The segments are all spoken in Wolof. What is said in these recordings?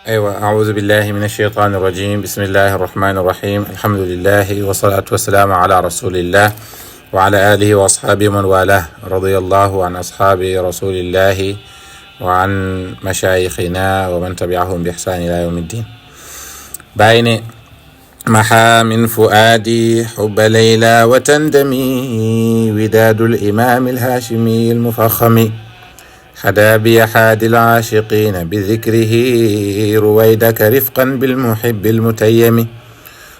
أيوة، أعوذ بالله من الشيطان الرجيم. بسم الله الرحمن الرحيم. الحمد لله والصلاة والسلام على رسول الله وعلى آله وأصحابه من والاه. رضي الله عن أصحاب رسول الله وعن مشايخنا ومن تبعهم بإحسان إلى يوم الدين. باين محا من فؤادي حب ليلى وتندمي وداد الإمام الهاشمي المفخم حدا بي حاد العاشقين بذكره رويدك رفقا بالمحب المتيم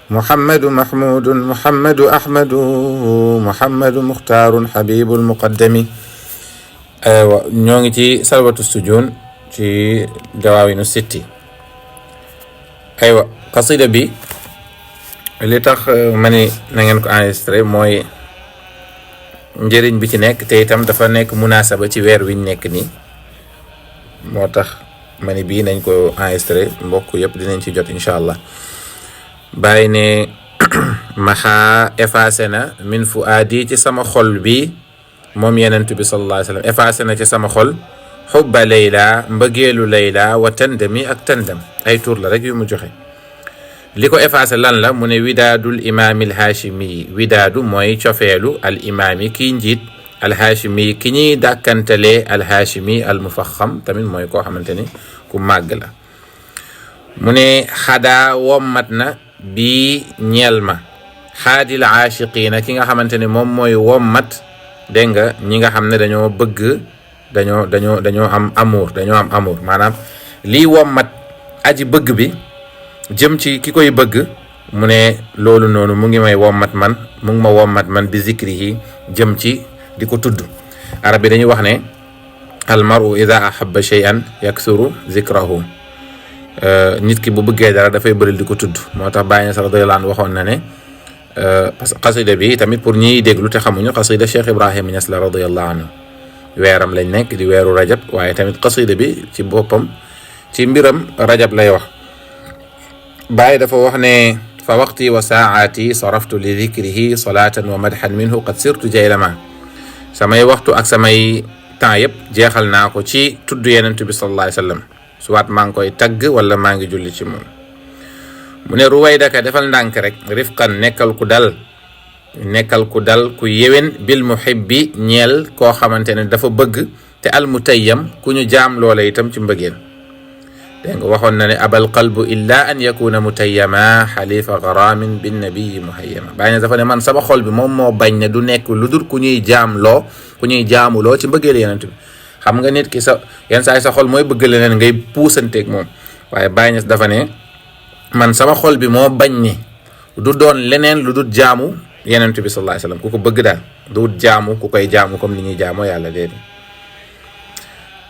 محمد محمود محمد أحمد محمد مختار حبيب المقدم. ñoo ngi ci salwatu sujun ci dawaawinu sitti. aywa qasida bi li tax ma ni na ngeen ko enregistré mooy njëriñ bi ci nekk te itam dafa nekk munasaba ci weer wiñ nekk nii moo tax ma ni bii nañ ko enregistré mbokk yëpp dinañ ci jot incha allah. bàyyi ne maxa effacé na min fu aadi ci sama xol bi moom yenent bi sallallahu alayhi wa sallam effacé na ci sama xol xubba layla mbëggeelu layla wa tandami ak tandam ay tur la rek yu mu joxe. li ko effacé lan la mu ne widaadul imaam al haashimi. widaadu mooy cofeelu al imaam yi kii njiit al haashimi ki ñuy dàkkantalee al haashimi al mufaxam tamit mooy koo xamante ni ku màgg la. mu ne xadaa wommat na bii ñeel ma xaadil aashiqiina ki nga xamante ni moom mooy wommat dégg nga ñi nga xam ne dañoo bëgg dañoo am amour maanaam lii wommat aji bëgg bi jëm ci ki koy bëgg. mu ne loolu noonu mu ngi may wommat man mu ngi ma wommat man bi zikrihi jëm ci di ko tudd. arab bi dañuy wax ne al mar'u ida ahabba shay'an yaksuru zikrahu. nit ki bu bëggee dara dafay bëri di ko tudd. moo tax Baay Ñas radiyallahu anhu waxoon na ne parce que xasida bi tamit pour ñiy déglu te xamuñu xasida Cheikh Ibrahima Ñas la radiyallahu anhu weeram lañ nekk di weeru rajab waaye tamit xasida bi ci boppam ci mbiram rajab lay wax. Baay dafa wax ne fa waqti wa saa'ati saraftu li dhikrihi salatan wa madhan minhu qad sirtu jaylama. samay waxtu ak samay temps yëpp jeexal naa ko ci tudd Yonent bi sallallahu alayhi wa sallam suwaat maa ngi koy tagg wala maa ngi julli ci moom. mu ne ruwaydaka defal ndànk rek rifqan nekkal ku dal ku yéwén bil muhibbi ñeel koo xamante ne dafa bëgg te al mutayyam ku ñu jaam loola itam ci mbëggeel. dégg nga waxoon na ne abal qalbu illa an yakuna mutayyama xalifa garamin bin nabiyi muhayyama. bàyyi ne dafa ne man sama xol bi moom moo bañ ne du nekk lu dul ku ñuy jaamuloo ci mbëggeel Yonent bi. xam nga nit ki yenn saa yi sa xol mooy bëgg leneen ngay puusanteeg moom waaye Baay Ñas dafa ne man sama xol bi moo bañ ni du doon leneen lu dul jaamu Yonent bi sallallahu alayhi wasallam ku ko bëgg daal du jaamu ku koy jaamu comme ni ñuy jaamoo yàlla déedéet.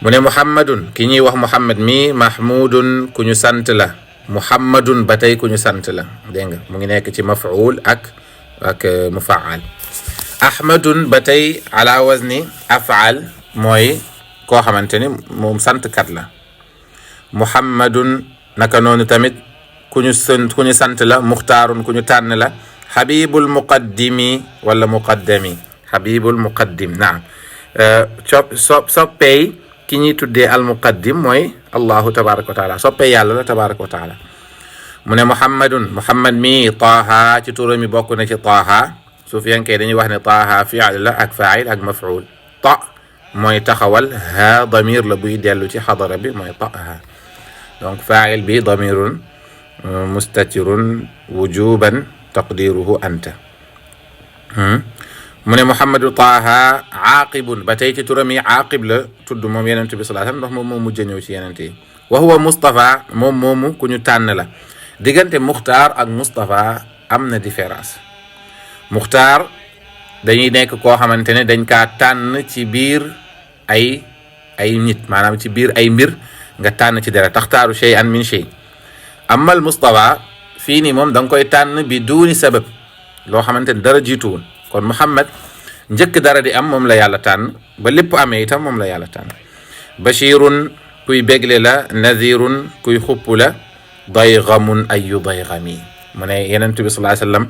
mu ne muhammadun ki ñuy wax muhammad mi mahmudun ku ñu sant la muhammadun ba tey ku ñu sant la. dégg nga mu ngi nekk ci maf'ul ak mufaal. ahmadun ba tey ala wazni af'al mooy koo xamante ni moom sant kat la. muhammadun naka noonu tamit ku ñu sant la. muxtaarun ku ñu tànn la. habibul muqaddimi wala muqaddami. habibul muqaddim naam. soppey ki ñuy tuddee al muqaddim mooy allahu tabaraka wa taala soppey yàlla la tabaraka wa taala. mu ne muhammad mi taaha ci turam mi bokk na ci taaha. sufiyankee dañuy wax ne taaha fi'l la ak fa'il ak maf'ul. mooy taxawal ha damir la buy dellu ci xadara bi mooy taha. donc fa'il bi damirun mustatirun wujuban taqdiruhu anta. mu ne muhammadu taaha aaqibun ba tey ci turam yi aaqib la tudd moom Yonent bi sallallahu alayhi wasallam ndax moom moo mujj ñëw ci Yonent yi. wa huwa Mustafa moom moomu ku ñu tànn la. diggante Muxtaar ak Mustafa am na différence. Muxtaar dañuy nekk koo xamante ne dañ kaa tànn ci biir ay nit maanaam ci biir ay mbir nga tànn ci dara taxtaaru shay'an min shay. amal Mustafa fii nii moom da nga koy tànn bi duuni sabab loo xamante ne dara jiituwul. kon Muhammad njëkk dara di am moom la yàlla tànn ba lépp amee itam moom la yàlla tànn. bashirun kuy bégle la. nadirun kuy xupp la. daygamun ayu daygami. mu ne Yonent bi sallallahu alayhi wasallam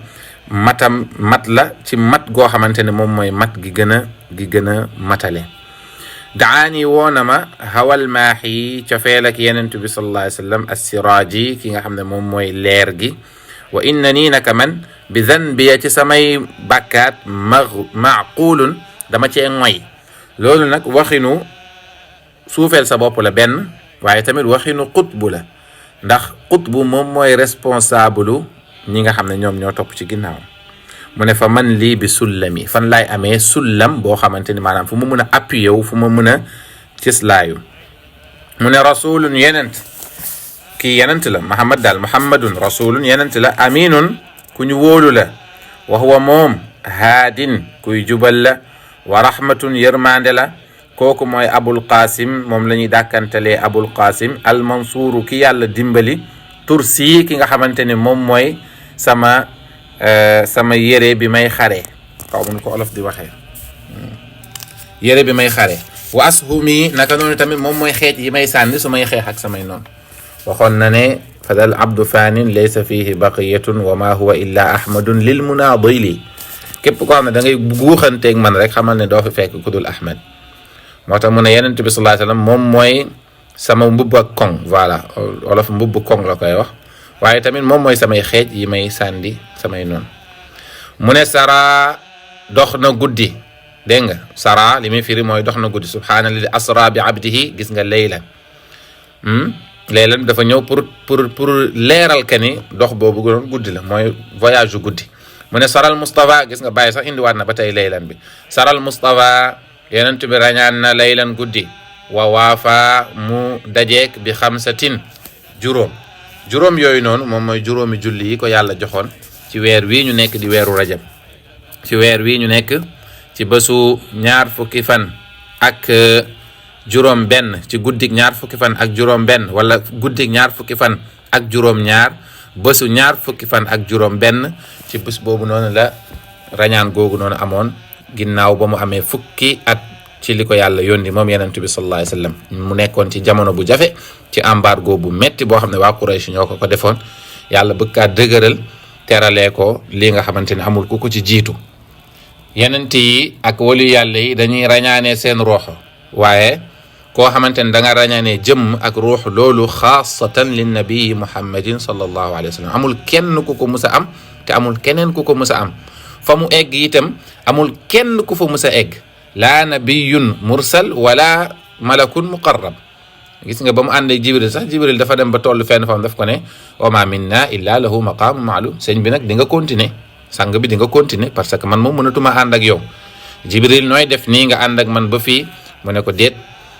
mat la ci mat goo xamante ne moom mooy mat gi gën a matale. daani woona ma hawal maaxi cofeel ak yenent bi sallallahu alayhi wa sallam assiraaji ki nga xam ne moom mooy leer gi wa inna nii naka man bi zanbiya ci samay bàkkaat maaqulun dama cee ngoy loolu nag waxinu suufeel sa bopp la benn waaye tamit waxinu xutbu la ndax xutbu moom mooy responsable ñi nga xam ne ñoom ñoo topp ci ginnaaw mu ne fa man lii bi sullami fan laay amee sullam boo xamante ni maanaam fu mu mën a appuyé wu fu ma mën a cislaayu mu ne rasulun yenent kii yenent la Muhammad daal Muhammadun rasulun yenent la aminun ku ñu wóolu la wa huwa moom haadin kuy jubal la wa rahmatun yërmande la kooku mooy abul qasim moom la ñuy dàkkantalee abul qasim al mansuuru ki yàlla dimbali tursi ki nga xamante ne moom mooy sama yére bi may xare xaw ma nu ko olof di waxee yére bi may xare wa ashumi naka noonu tamit moom mooy xeej yi may sànni su may xeex ak samay noonu waxoon na ne fadal abdu fanin laysa fihi baqiyatun wa ma huwa illa ahmadun lil munadili képp koo xam ne da ngay guuxanteeg man rek xamal ne doo fi fekk ku dul ahmad moo tax mu ne yenent bi sallallahu alayhi wasallam moom mooy sama mbubb ak koŋ voilà olof mbubb koŋ la koy wax waaye tamit moom mooy samay xeej yi may sàndi samay noonu mu ne sara dox na guddi dégg nga sara li muy firi mooy dox na guddi subhaana alladi asra bi abdihi gis nga laylan laylan dafa ñëw pour leeral ka ni dox boobu doon guddi la mooy voyage yu guddi mu ne saral Mustafa gis nga bàyyi sax indiwaat na ba tey laylan bi saral Mustafa yenent bi rañaan na laylan guddi wa waafa mu dajeek bi xamsatin juróom yooyu noonu moom mooy juróomi julli yi ko yàlla joxoon ci weer wii ñu nekk di weeru rajab ci weer wii ñu nekk ci bésu ñaar fukki fan ak juróom benn ci guddik ñaar fukki fan ak juróom benn wala guddik ñaar fukki fan ak juróom ñaar bésu ñaar fukki fan ak juróom benn ci bés boobu noonu la rañaan googu noonu amoon ginnaaw ba mu amee fukki at ci li ko yàlla yónni moom yenent bi sallallahu alayhi wasallam mu nekkoon ci jamono bu jafe ci embargo bu metti boo xam ne waa Quraysh ñoo ko defoon yàlla bëgg kaa dëgëral teralee ko li nga xamante ne amul ku ko ci jiitu yenent yi ak wali yàlla yi dañuy rañaanee seen ruux waaye koo xamante ne da nga rañaanee jëmm ak ruux loolu xaasatan lin nabii muhammadin sallallahu alayhi wasallam amul kenn ku ko mus a am te amul keneen ku ko mus a am fa mu egg itam amul kenn ku fa mus a egg laa nabiyun mursal wala malakun muqarrab gis nga ba mu ànd ak jibril sax jibril dafa dem ba toll fenn fam daf ko ne wa ma minna illa lahu maqaamu maalum sëñ bi nag di nga continuer sang bi di nga continuer parce que man moom mënatuma ànd ak yow jibril nooy def nii nga ànd ak man ba fii mu ne ko déet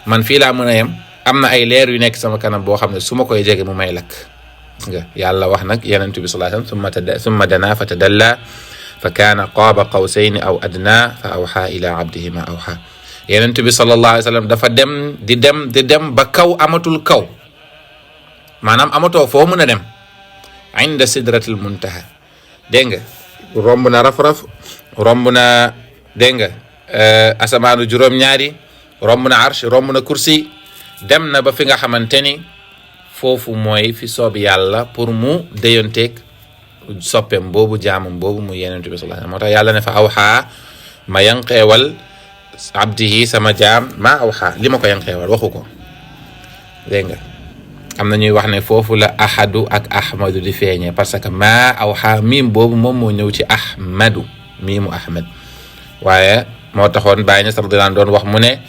man fii laa mën a yem am na ay leer yu nekk sama kanam boo xam ne su ma koy jege mu may lakk gis nga yàlla wax nag yenent bi sallallahu alayhi wasallam summa dana fa tadalla fa kaana qaaba qawsayni aw adna fa awxa ila abdihi ma awxa yenent bi sallallahu alayhi wa sallam dafa dem di dem ba kaw amatul kaw maanaam amatoo foo mën a dem inda sidratil muntaha dégg nga romb na raf-raf romb na dégg nga asamaanu juróom-ñaari romb na arsh romb na kursi dem na ba fi nga xamante ni foofu mooy fi soob yàlla pour mu déyonteeg soppeem boobu jaamam boobu mu yenentu bi sallallahu alayhi wasallam moo tax yàlla ne fa awxaa ma yanqeewal abdihi sama jaam maa awxaa li ma ko yanqeewal waxu ko dégg nga am na ñuy wax ne foofu la ahadu ak ahmadu di feeñee parce que maa awxaa miim boobu moom moo ñëw ci ahmadu miimu ahmad waaye moo taxoon Baay Ñas radiyallaahu anhu doon wax mu ne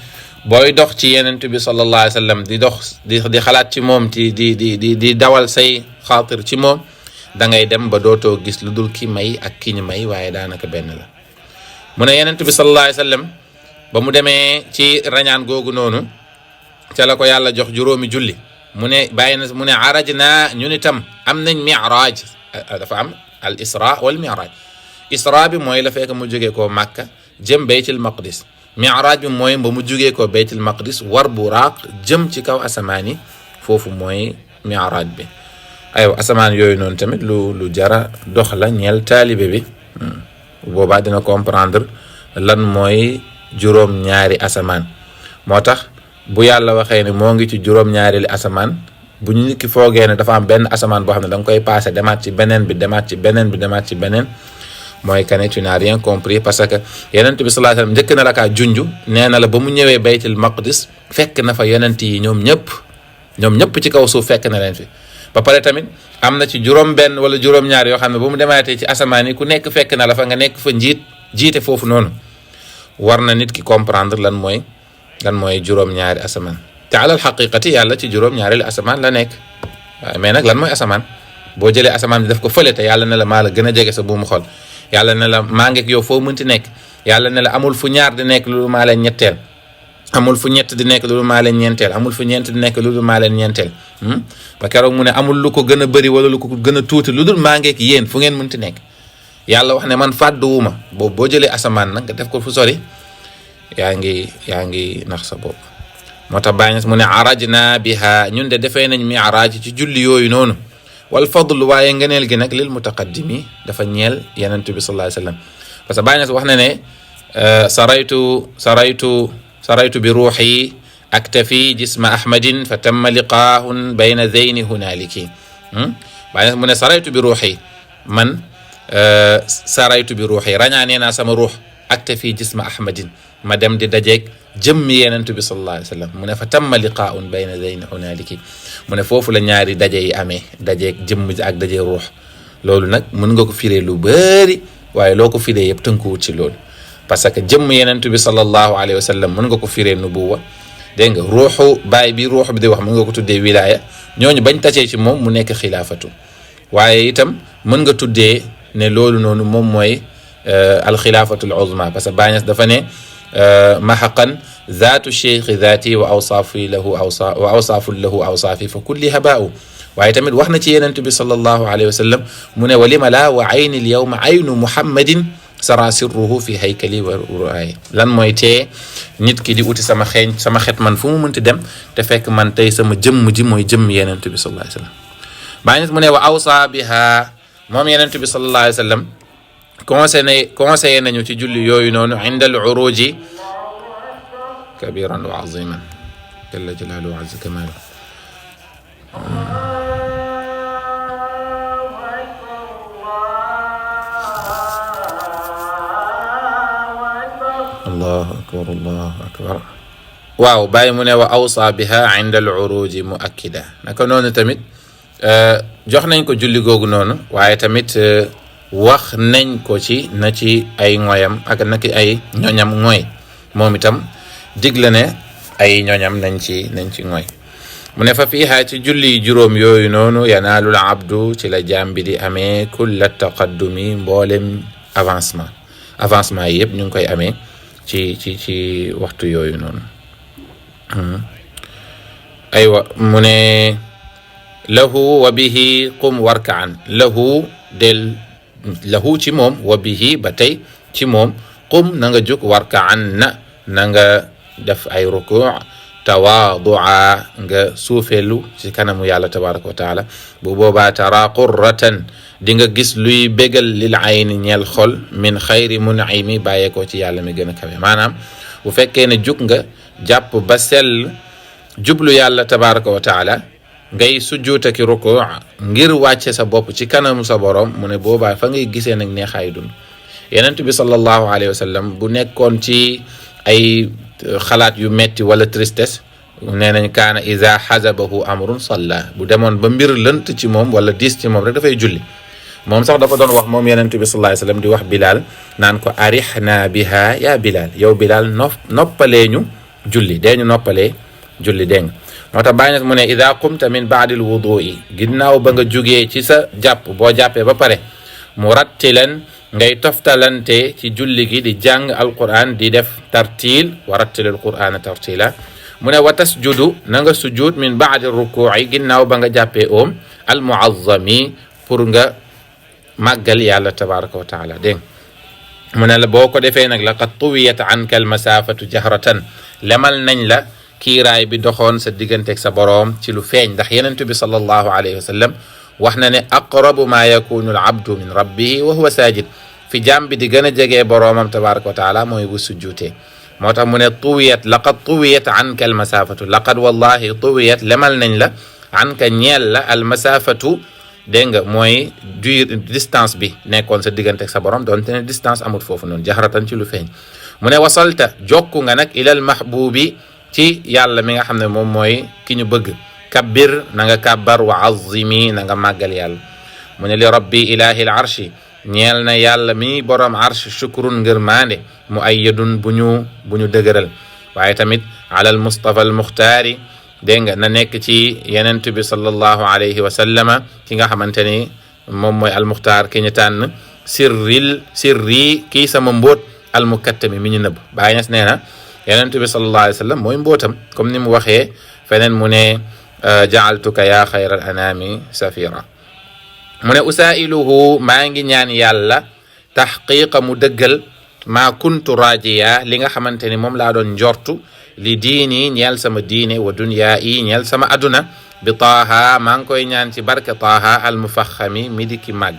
booy dox ci yenentu bi sallallahu alayhi wasallam di dox di xalaat ci moom di dawal say xaatir ci moom da ngay dem ba dootoo gis lu dul ki may ak ki ñu may waaye daanaka benn la mu ne yenent bi sallallahu alayhi wasallam ba mu demee ci rañaan googu noonu ca la ko yàlla jox juróomi julli mu ne bàyyi na mu ne araj naa ñun itam am nañ mi'raj dafa am al isra wal mi'raj isra bi mooy la fekk mu jógee koo Makka jëm baytul maqdis mi'raj bi mooy ba mu jógee koo baytul maqdis war buraaq jëm ci kaw asamaan yi foofu mooy mi'raj bi aywa asamaan yooyu noonu tamit lu jara dox la ñeel taalibe bi boobaa dina comprendre lan mooy juróom-ñaari asamaan moo tax bu yàlla waxee ne moo ngi ci juróom-ñaari li asamaan bu ñu nit ki foogee ne dafa am benn asamaan boo xam ne da nga koy passé demaat ci beneen bi demaat ci beneen bi demaat ci beneen mooy que ne tu n'as rien compris parce que yonent bi sallallahu alayhi wasallam njëkk na la kaa junj nee na la ba mu ñëwee baytul maqdis fekk na fa yonent yi ñoom ñëpp ci kaw suuf fekk na leen fi ba pare tamit am na ci juróom-benn wala juróom-ñaar yoo xam ne ba mu demaatee ci asamaan yi ku nekk fekk na la fa nga nekk fa jiite foofu noonu war na nit ki comprendre lan mooy juróom-ñaari asamaan te alal xaqiqati yàlla ci juróom-ñaari asamaan la nekk waaye mais nag lan mooy asamaan boo jëlee asamaan bi def ko fële te yàlla ne la maa la gën a jege sa buumu xol yàlla ne la maa ngi ak yow foo mënti nekk yàlla ne la amul fu ñaar di nekk loolu maa leen ñetteel amul fu ñett di nekk loolu maa leen ñeenteel amul fu ñeent di nekk loolu maa leen ñeenteel ba keroog mu ne amul lu ko gën a bëri wala lu ko gën a tuuti lu dul maa ngi ak yéen fu ngeen mënti nekk yàlla wax ne man fàdduwuma boobu boo jëlee asamaan nag nga def ko fu sori yaa ngi nax sa bopp moo tax bàyyi mu ne arajna biha ñun de defee nañ mi'raaj ci julli yooyu noonu wal fadl waaye ngëneel gi nag lil mutaqaddimi dafa ñeel yonent bi sallallahu alayhi wasallam parce que bàyyi wax na ne saraytu bi ruuxi aktafi jisma ahmadin fa tamma liqaahun bayna zeyni hunaaliki bàyyi mu ne saraytu bi ruuxi man saraytu bi ruuxi rañaanee naa sama ruux aktafi jisma ahmadin ma dem di dajeeg jëmmi yonent bi sallallahu alayhi wasallam mu ne fa tamma liqaahun bayna zeyni hunaaliki mu ne foofu la ñaari daje yi amee dajeeg jëmm ji ak dajeeg ruux loolu nag mën nga ko firee lu bëri waaye loo ko firee yëpp tënkuwut ci loolu parce que jëmm yonent bi sallallahu alayhi wa sallam mën nga ko firee nubuwa dégg nga ruuxu baay bi ruux bi di wax mën nga ko tuddee wilaya ñooñu bañ tacee ci moom mu nekk xilaafatu waaye itam mën nga tuddee ne loolu noonu moom mooy alxilaafatul uzma parce que Baay dafa ne mahaqan zaatu cheikhi zaati wa awsaafi lahu wa awsaafu lahu awsaafi fa kulli habaau waaye tamit wax na ci yonent bi sallallahu alayhi wa sallam mu ne walima la wa ayni lyawma aynu muhammadin sara sirruhu fi haykali wa ru'ayi lan mooy tee nit ki di uti sama xet man fu mu mënti dem te fekk man tey sama jëmm ji mooy jëmm yonent bi sallallahu alayhi wa sallam Baay mu ne wa awsa biha moom yonent bi sallallahu alayhi wa sallam conseillé nañu ci julli yooyu noonu inda al uruji kabiran wa aziman jalla jalaaluhu wa azza kamaaluhu allahu akbar waaw Baay mu ne wa awsa biha inda al uruji muakkida naka noonu tamit jox nañ ko julli googu noonu waaye tamit wax nañ ko ci na ci ay ngoyam ak na ci ay ñoñam ngoy moom itam digle ne ay ñoñam nañ ci ngoy mu ne fa fiiha ci julli juróom yooyu noonu yanaalul abdu ci la jaam bi di amee kulla taqaddumi mboolem avancement yi yëpp ñu ngi koy amee ci waxtu yooyu noonu aywa mu ne lahu wa bihi qum warkaan lahu ci moom wa bihi ba tey ci moom qum na nga jóg warkaan na nga def ay ruku tawaadua nga suufeelu ci kanamu yàlla tabaraka wa taala bu boobaa tara qurratan di nga gis luy bégal lil ayni ñeel xol min xayri mun'imi bàyyeekoo ci yàlla mi gën a kawe maanaam bu fekkee ne jug nga jàpp ba sell jublu yàlla tabaraka wa taala ngay sujjuuta ki ruku ngir wàcce sa bopp ci kanamu sa borom mu ne boobaa fa ngay gisee nag neexaayu dund yonent bi sallallahu alayhi wa sallam bu nekkoon ci ay xalaat yu metti wala tristesse nee nañ kaana iza hazabahu amrun salla bu demoon ba mbir lënt ci moom wala diis ci moom rek dafay julli moom sax dafa doon wax moom yonent bi sallallahu alayhi wa sallam di wax Bilal naan ko arihna biha ya Bilal yow Bilal noppalee ñu julli dee ñu noppalee julli dégg nga moo tax bàyyi na mu ne ida qumta min baadil wudu'i ginnaaw ba nga jugee ci sa jàpp boo jàppee ba pare murattilan ngay toftalante ci julli gi di jàng alquran di def tartil wa rattilil qur'ana tartila mu ne wa tasjudu na nga sujud min baadi ruku'i ginnaaw ba nga jàppee oom al muazzami pour nga màggal yàlla tabaraka wa taala dégg mu ne la boo ko defee nag laqad tuwiyat anka al masafatu jahratan lemal nañ la kiiraay bi doxoon sa digganteeg sa boroom ci lu feeñ ndax yenentu bi sallallahu alayhi wa sallam wax na ne aqrabu ma yakunu al abdu min rabbihi wa huwa sajid fi jaam bi di gën a jegee boroomam tabaraka wa taala mooy bu sujjuutee moo tax mu ne tuwiyat laqad tuwiyat anka al masafatu laqad wallahi tuwiyat lemal nañ la anka ñeel la al masafatu dégg nga mooy distance bi nekkoon sa diggante ak sa borom doonte ne distance amut foofu noonu jaxaratan ci lu feeñ mu ne wasalta jokku nga nag ilal mahbubi ci yàlla mi nga xam ne moom mooy ki ñu bëgg kabbir na nga kabbar wa azimi na nga màggal yàlla mu ne li rabbi ilahi al arshi ñeel na yàlla mi borom arsh shukrun ngir maande mu ayyadun bu ñu dëgëral waaye tamit alal mustafa al muxtaari dégg nga na nekk ci yenent bi sallallahu alayhi wa sallama ki nga xamante ni moom mooy al muxtaar ki ñu tànn sirri kii sama mbóot al mukattami mi ñu nëbb Baay Ñas nee na yenent bi sallallahu alayhi wa sallam mooy mbóotam comme ni mu waxee feneen mu ne jaaltuka yaa xayral anaami safira mu ne usailuhu maa ngi ñaan yàlla taxqiqa mu dëggal maa kuntu rajiya li nga xamante ni moom laa doon njortu li diini ñeel sama diine wa dunya yi ñeel sama aduna bi taaha maa ngi koy ñaan ci barke taaha al mufaxami mi di ki màgg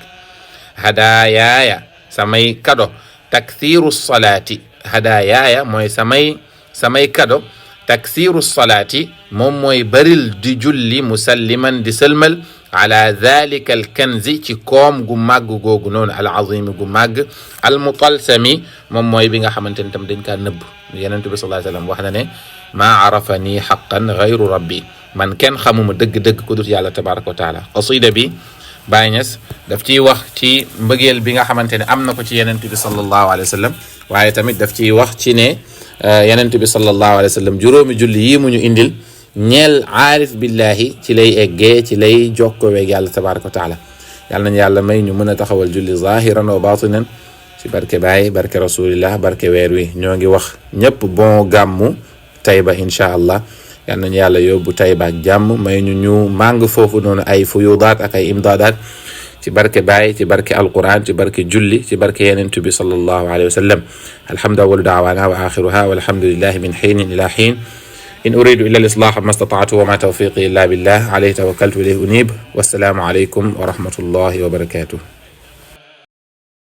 hadayaaya samay kado taksiru salaati hadayaaya mooy samay kado taksiru salaati moom mooy baril di julli musalliman di sëlmal ala dhalika al kanzi ci koom gu màgg googu noonu al azimi gu màgg al mutalsami moom mooy bi nga xamante ni tam dañ kaa nëbb Yonent bi sallallahu alayhi wa sallam wax na ne maa arafani haqqan ghayru rabbi man kenn xamuma dëgg-dëgg ku dut yàlla tabaraka wa taala qasida bi Baay Ñas daf ciy wax ci mbëggeel bi nga xamante ne am na ko ci Yonent bi sallallahu alayhi wa sallam waaye tamit daf ciy wax ci ne Yonent bi sallallahu alayhi wa sallam juróomi julli yi mu ñu indil ñeel aarif billahi ci lay eggee ci lay jokkoweeg yàlla tabaraka wa taala yàlla nañ yàlla may ñu mën a taxawal julli zahiran wa batinan ci barke Baay barke rasulillah barke weer wi ñoo ngi wax ñëpp bon gàmmu Tayba incha allah yàlla nañ yàlla yóbbu Tayba ak jàmm may ñu màng foofu noonu ay fuyudaat ak ay imdaadaat ci barke Baay ci barke alquran ci barke julli ci barke Yonent bi sallallahu alayhi wa sallam alhamdu awwalu da'wana wa akhiruha walhamdulillahi min hiinin ila hiin إن أريد إلا الإصلاح ما استطعت وما توفيقي إلا بالله عليه توكلت وإليه أنيب والسلام عليكم ورحمة الله وبركاته